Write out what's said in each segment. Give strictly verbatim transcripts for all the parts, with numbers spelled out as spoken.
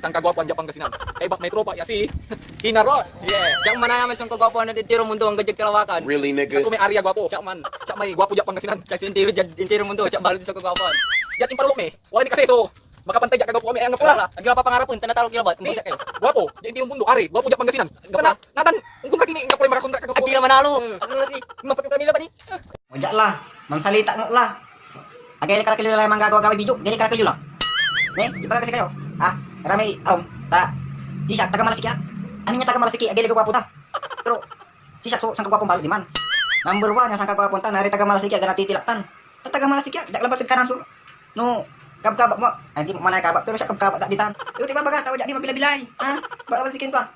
sangkagwapuan dia Pangasinan. Kaibat may tropa ya si Kinaro. Yeah. Diak manaya may sangkagwapuan na entiro mundo, anggad diad kalawakan. Really, nigga? Siak so may ari a gwapo. Siak man. Siak may gwapo dia Pangasinan. Siak so entiro diad entiro mundo, siak balet so sangkagwapuan. Diad imparolok mi. Wala ni kasi, so, makapantay dia kagwapo mi, ay anggapo la. Ag yo la papangarapen, tan natalok yo labat. Ni, gwapo dia entiro mundo, ari, gwapo dia Pangasinan. Anggapo la. Natan, ungkon ka kini, anggapo lay marakontra kagwapo. Ag yo la manalo. Eh. Ano la ti? Mapatay kami labat ni. Mo dia la, mansalita mo la. Agay la karakel yo la manggagawa-gaway video, agay la karakel yo la. Ne, di ba kasi kayo? Ah, ramay arum, ta, di siya, taga Malasiki, ah. Amin ya taga Malasiki, agay la gwapo ta. Pero, si siak so, sangkagwapon balo diman. Number one, ya sangkagwapon ta, nari taga Malasiki, agay natitilak tan. Ta taga Malasiki, diak labat ed Kanansol. No, kabkabak mo, ay, di mo manay kabak, pero siak kabkabak ta ditan. Pero ti babaga, tawa dia di mabilay-bilay, ha? Baka Malasiki to, ah.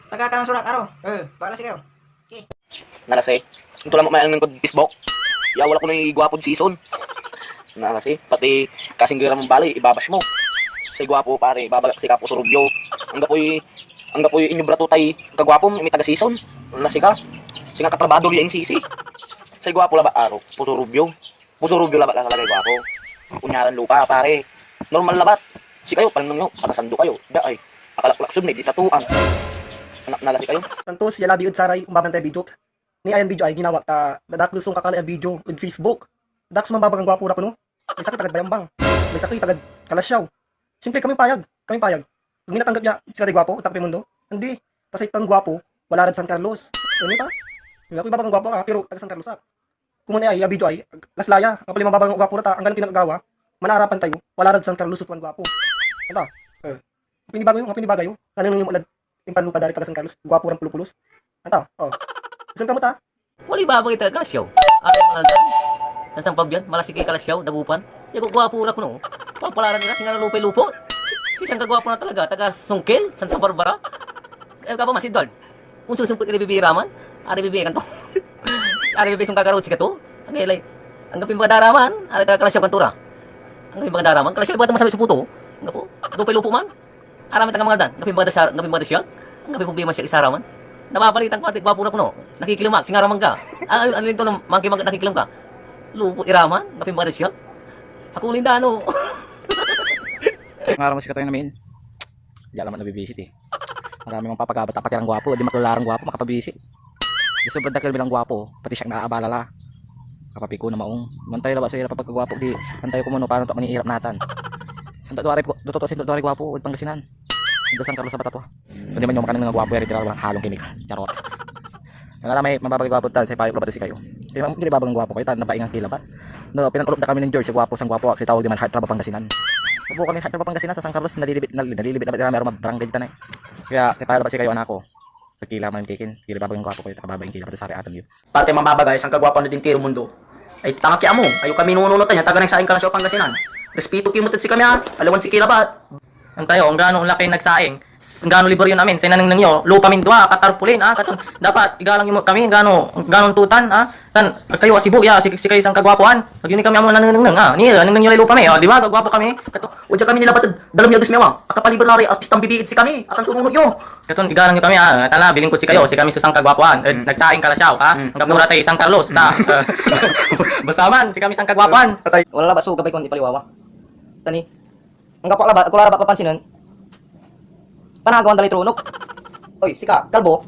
Taga Kanansol ak, aro. Eh, baka Malasiki kayo. Nalasi. Intola mo may angen kod Facebook. Ya, wala ko nay gwapod sison. Nalasi. Pati kasinggeran mon bali, ibabash mo. Say gwapo, pare, ibabagak sika, puso rubio. Anggapoy, anggapoy inyo brato tay kagwapom, may taga sison. Nalasi ka. Singa katrabador ya M C C. Say gwapo labat aro, puso rubio. Puso rubio labat la talaga, gwapo. Onyaran lupa, pare. Normal labat. Sikayo, palneng yo, pakasando kayo. Da ay, akalaklak sud may di tatuan. Anak na la sikayo. Santos ya labi ed saray ombabantay video. Ni ayan video ay ginawak ta dadakel so kakala yan video ed Facebook. Dakel so mambabagan gwapo ra kono. May sakey tagad Bayambang. May sakey tagad Calasiao. Siyempre, kami payag. Kami payag. Ag mi natanggap ya sikaray gwapo, ed Takpi Mundo. Andi, ta say tan gwapo, wala rad San Carlos. Ano ta? Ag ko ibabagan gwapo, ah, pero taga San Carlos ak. Komun ay, ya video ay, laslaya, apaley mababang gwapo ra ta, anggan pinakagawa, manarapan tayo, wala rad San Carlos so tuan gwapo. Anta, eh, pinibago yo, pinibaga yo, nanengneng yo met lad impanlupa da ray taga San Carlos, gwapo ran pulos-pulos. Anta, oh. Isan ka met, ah. Walay babagay taga Calasiao. Aray mga gan. San San Fabian, Malasiki, Calasiao, Dagupan. Ya gwapo ra kono. Papalaran ira, singa lupay lupot. Si sangkagwapo na talaga, taga Songkel, Santa Barbara. Eh, gapa mas, Edward. Kung susumpet ira bibi iraman, ari bibi kanto. Ari bibi song kakarot sikato. Agay lay. Anggapoy bagda raman, ari taga Calasiao kanto ra. Anggapoy bagda raman, Calasiao, bagda masabi so puto. Anggapo, lupay lupo man. Aramay taga Mangaldan, anggapoy bagda siak, anggapoy bagda siak. Anggapoy problema siak isaraman. Napapalitan ko, ati, gwapo ra kono. Nakikilem ak, singa raman ka. Ah, ano, ano yun to, monkey, monkey, nakikilem ka. Lupot iraman, anggapoy bagda siak. Ako, Lindano. Ngaran mo si Katrina Min? Diak lamet nabibisit eh. Marami mang papagabat, pati ran gwapo, di makilala ran gwapo, makapabisi. Di sobrang dakel mi lan gwapo, pati siak naaabala la. Kapapi ko na maong. Mantayo labat so irap a pagkagwapo, di antayo ko muno, paano to, mangiirap natan. Santa Duaray, totoo, Santa Duaray gwapo, ed Pangasinan. Ed San Carlos labat to. Kundi man yung makanang mga gwapo, yari tira, walang halong kemikal. Charot. Sana may mababagay gwapo tan, say payo ko labat sikayo. Kaya, hindi babagang gwapo kayo, tan nabaingan ki labat. No, pinanulop da kami nen George, si gwapo, sang gwapo, si tawag diman Heartthrob Pangasinan. Gwapo kami Heartthrob Pangasinan, sa San Carlos, nalilibit, nal-, nalilibit labat ira, meron mga barangay ditan eh. Kaya, say payo labat sikayo, anak ko. Pagkila man kikin, kila babagang gwapo kayo, ta kababaing kila, pati saray aton yun. Pati mababagay, sangkagwapo na din tiro mundo. Ay, tanga ki amo, ayo kami nununotan ya, taga nen saing Calasiao, Pangasinan. Respeto ki met ed sikami, ah, aliwan si ki labat. Antayo, anggano onla kay nagsaing, anggano liber yon amin, say nanengneng yo, lupa min dua, katarpulin, ah, katon, dapat igalang yo met kami, anggano, anggano ontotan, ah, tan, agkayo asibo ya, si, sikayoy sangkagwapuan, agyo ni kami amo nanengneng, ah, ni, nanengneng yo lay lupa mi, oh, di ba, gagwapo kami, katon, wadia kami ni labat ed dalem ya ages mi, ah, akapaliber la ray artistan bibii ed sikami, atan so nunot yo. Katon, igalang yo kami, ah, tala, bilin kod sikayo, sikami so sangkagwapuan, ed nagsaing Calasiao, ah, anggapo ra tay San Carlos, ta, basta man, sikami sangkagwapuan. Patay. Wala labat so gabay kon ipaliwawa. Tani, anggapo ak labat, agko la labat papansinen. Panagawan da lay tronok. Oy, sika, kalbo.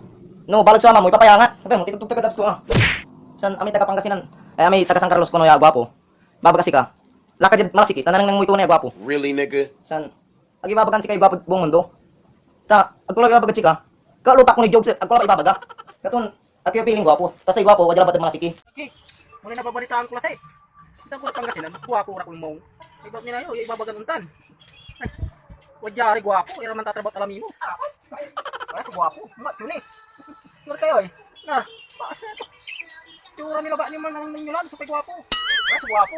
No, balad so ama mo, ipapayangat. Sabi mo, titugtog ka dabs ko, ah. San, amay taga Pangasinan. Ay, amay taga San Carlos kono ya gwapo. Babaga sika. Laka diad Malasiki, ta nanengneng moy tunay a gwapo. Really, nigga? San, ag ibabagan sika gwapo buong mundo. Ta, agko la ibabagad sika. Kalupa ko ni Jokes, agko la ibabaga. Katon, Ag kayo piling gwapo. Ta say gwapo, wadia labat ed Malasiki. Okay. Wala nababalitaan ko la say. Ita ko Pangasinan, gwapo ra kulmaw. Iba nila yo, ibabagan ontan. Ay, wadia ray gwapo, ira man tatrabaho ed Alaminos. Wala si gwapo, matyo ni. Sure kayo eh. Na, pa, tsura nila ba ni man ang nyo lang, so kay gwapo. Wala si gwapo.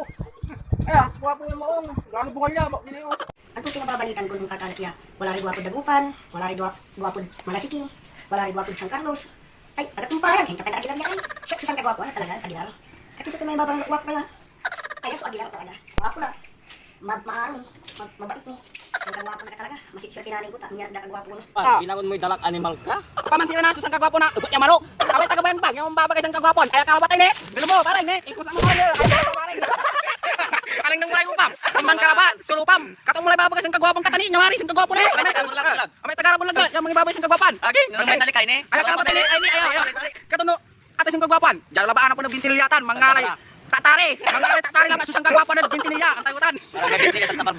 Ay, ah, gwapo yung maong. Gano bungal niya, bak nila yun. Anto ti nababalitaan kon onkakalak ya wala ray guapod Dagupan, wala ray dua-, guapod Malasiki, wala ray guapod San Carlos? Ay, agak impayag, insan taga Aguilar ya kay. Siak so sangkagwapoan a talaga, Aguilar. Akin so may babang guapo kaya? Kaya so Aguilar talaga. Guapo na. Ma-, maaro ni. Ma-, mabait ni. Sangkagwapo na ka talaga. Masitsur tinanay ko ta, niya da kagwapo na. Ah, inaon moy dalak animal ka? Pamantiran na so sangkagwapo na, ebet ya manok. Abay, taga Bayambang, yung babagay sangkagwapoan. Ay, akawat ay ni. Bilo mo, pare, ni. Ikusa mo, pare. Ay, pare. Karing ng mulay upam. Iman ka labat, sulupam. Kato mulay babag, singkagwapon katani, nyawari, singkagwapo na. Amay, amay, tagarabon lang, amay tagarabon lang, yung mga babay, singkagwapan. Agi, no, may salikay ni. Ay, kato no, kato no, ato singkagwapan. Diyan labaan ako ng bintilyatan, mangalay. Tatari, mangalay, tatari lang, aso singkagwapan ng bintilya, ang tayutan.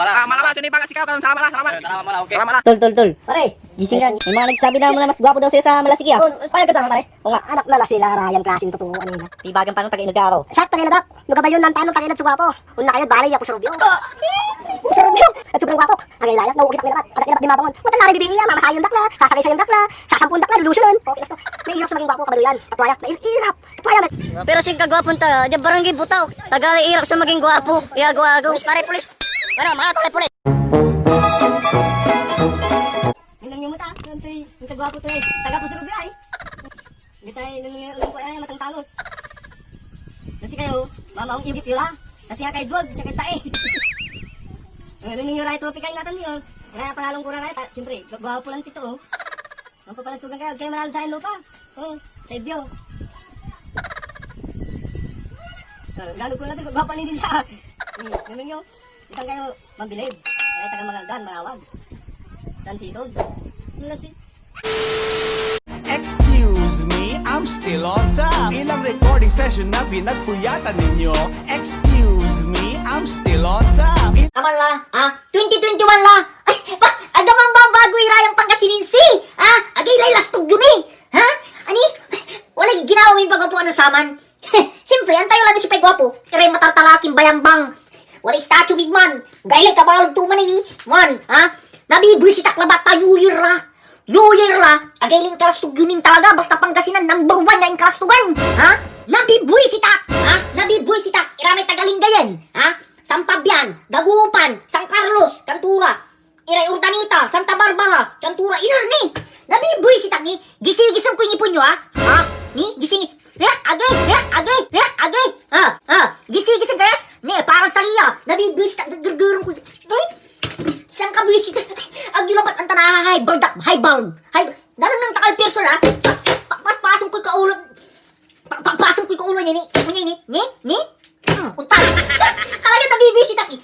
Ah, malabas, yun yung bagas ikaw, salamat, salamat. Salamat, okay. Salamat. Tol, tol, tol. Pare, gising yan. May mga nagsabi na mo na mas gwapo daw sa'yo sa malasigi, ah. Oh, pare, kasama, pare. O nga, anak na la sila, Ryan, klaseng totoo, ano yun, ah. Ibagan pa nung taga-Inagaro. Siya, taga-Inagaro. No kabayon nan tanong, taga-Inag sa gwapo. Unna kayo, bali, ya, puso rubyo. Puso rubyo. At sobrang gwapo. Agay layak, nauugip ak nila. Agay nila, di mabangon. Wata la rin bibiya, mamasayon dak la, sasakay sayon dak la, sasampon dak la, lulusunan. Okay, gusto. May irap sa maging gwapo, kabayo yan. At waya, may irap. At waya, may Pero singkagwapon ta, dia barangay Butaw. Tagal irap sa maging gwapo. Iya, gwago. Pulis, pare, pulis. Ano, mga tayo, pulis. Ninong nyo mo ta, yun to'y, yung kagwapo to eh. Taga Puso Rubio ay. Gitsay, nung yung ulong ko ay, matang talos. Kasi kayo, mama, ang igip yun ah. Kasi nga kay Duwag, siya kay Tae. Ang ninong nyo ray tropikal nga tan yun. Kaya pangalong ko ray, ta, siyempre, gwapo lang tito oh. Ang papalastugan kayo, kayo manalo sa lupa. Oh, sa ibyo. Ah, galo ko lang, gwapo lang din siya. Hmm, ninong nyo. Itang kayo, mambilib. Ay, taga Magaldan, Manawag. Tan sisod. Ano na si? Excuse me, I'm still on top. Ilang recording session na pinagpuyatan ninyo? Excuse me, I'm still on top. Aman la, ah, twenty twenty-one la. Ay, pa, aga man babago ira yan Pangasinense. Ah, agay lay lastog yun eh. Ha? Ani? Walay ginawa mo yung pagkapuan na saman. Siyempre, antayo lang na siya pa'y gwapo. Iray matartaraking bayambang. Walay statue, big man. Gaylay kabalog to man ini. Man, ha? Nabibuisit ak labat ta New Year la. New Year la. Agaylay inkalastog yun talaga. Basta Pangasinan, number one ya inkalastogan. Ha? Nabibuisit ak. Ha? Nabibuisit ak. Iramay taga Lingayen. Ha? San Fabian, Dagupan, San Carlos, Cantura. Iray Urdaneta, Santa Barbara, Cantura, iner ni. Nabibuisit ak ni. Gisigisen koy ngipon yo, ha? Ha? Ni? Gising ni. Ya, age, ya, age, ya, age. Ha? Ha? Gisigisen ka, ya? Ni, parang saliya. Nabibuisit ak, gergerong ko. Ay, saan ka buisit? Ag yun labat ang tanahay, baldak, hay bal. Hay, danang nang takal person, ha? Pa, pa, paspason koy kaulo. Pa, pa, paspason koy kaulo ni, ni, ni, ni, ni, ni? Hmm, untal. Talaga nabibisit ak eh.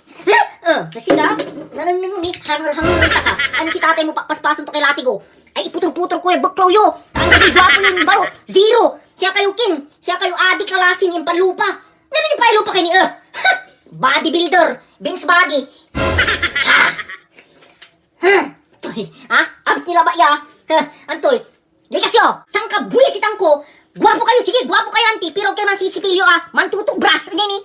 Eh, kasi ka, nanangnang ni, hangar-hangar ka ka. Ano si tatay mo, papaspason to kay latigo? Ay, iputor-putor ko yung baklaw yo. Ang gwapo yung balot. Zero. Siya kayo king. Siya kayo adik na lasin yung panlupa. Ano yung panlupa kayo ni, eh? Bodybuilder. Bench body. Ha? Ha? Toy, ha? Abs nila ba ya? Ha? Antoy? Di kasi, oh, sangkabwisitan ko. Gwapo kayo, sige, gwapo kayo, auntie, pero kay mansisipilyo, ah, mantuto bras, ganyan, eh.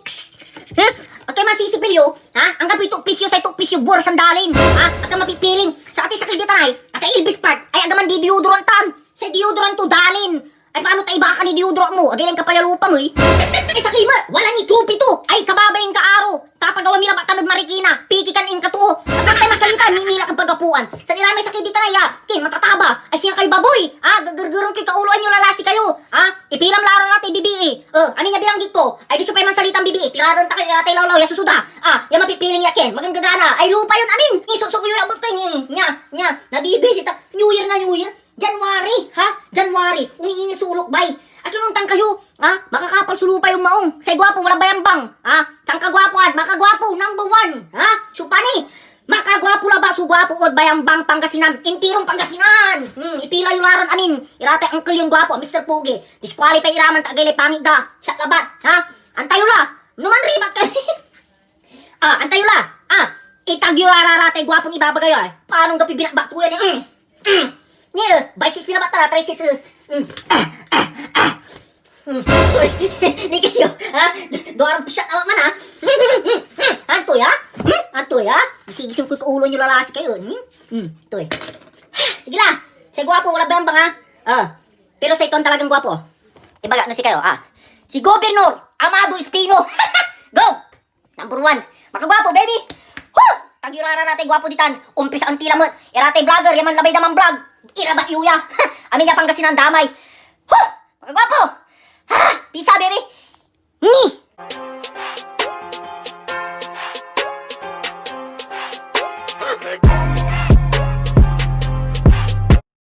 Hmm? Kay mansisipilyo, ha? Anggapoy to pisyo, say to pisyo, bor, sandalin, ha? Aka mapipiling. Sa ati sakit di tanay, aka Elvis Park, ay agaman di deodorantan. Say deodorant to, dalin. Ay, paano tayo baka ni deodorant mo? Agay lang kapayalupang, eh. Ay, sakay mo, wala ni trophy to. Ay, kababaing kaaro. Papagawa mi labat tan ed Marikina, piki kan inkato. Saan tayo masalita, ninila kan pagapuan. San ira may sakit di tanay, ah. Kin, matataba. Ay, siya kayo baboy. Ah, gagargarong kayo, kauloan yo lalasi kayo. Ah, ipilam la ra tay bibii. Eh, ano niya bilanggit ko? Ay, di siya pa'y mansalitan bibii. Tiradan ta kayo, ira tay lawlaw, ya susuda. Ah, ya mapipiling ya kin. Maganggagana. Ay, lupa yun, amin. Isusuyo ya abot kayo, nya, nya. Nabibisit, ah. New Year na New Year. January, ha? January. Uni ini sulok, bay. Akin ontang kayo, ha? Makakapal so lupa yung maong. Say gwapo, wala bayambang, ha? Tang kagwapuan, makagwapo, number one, ha? Siopani, makagwapo labat so gwapo od bayambang Pangasinan. Intirong Pangasinan. Hmm, ipila yo la ran amin. Iratay uncle yung gwapo, Mister Pogi. Disqualify iraman ta agay lay pangit da. Siak labat, ha? Antayo la. No manribat ka. Ah, antayo la. Ah, itagyo la ra tay gwapon ibabaga yo, ay. Paano anggapoy binakbak to yan, eh? Mm, mm. Ni, eh, biceps ni labat tara, triceps, eh. Mm. Ah, ah, ah. Mm. Uy, ni kasi, oh, ha? Duarang push-up awak man, ha? Mm, mm, mm, mm. Antoy, ha? Mm, antoy, ha? Gisigising koy kaulo yo lalasi kayo, hmm? Mm, toy. Sige la. Say gwapo, wala bayambang, ha? Ah. Pero say tuan talagang gwapo. Ibaga no sikayo, ah. Si Gobernador Amado Espino. Go! Number one. Makagwapo, baby. Huh! Tagyo ra ra tay gwapo ditan. Umpisa ang tila met. Iratay vlogger, yaman labay daman vlog. Irabat yo ya. Amin ya Pangasinan damay. Huh! Makagwapo. Ha! Pisa, baby. Ni!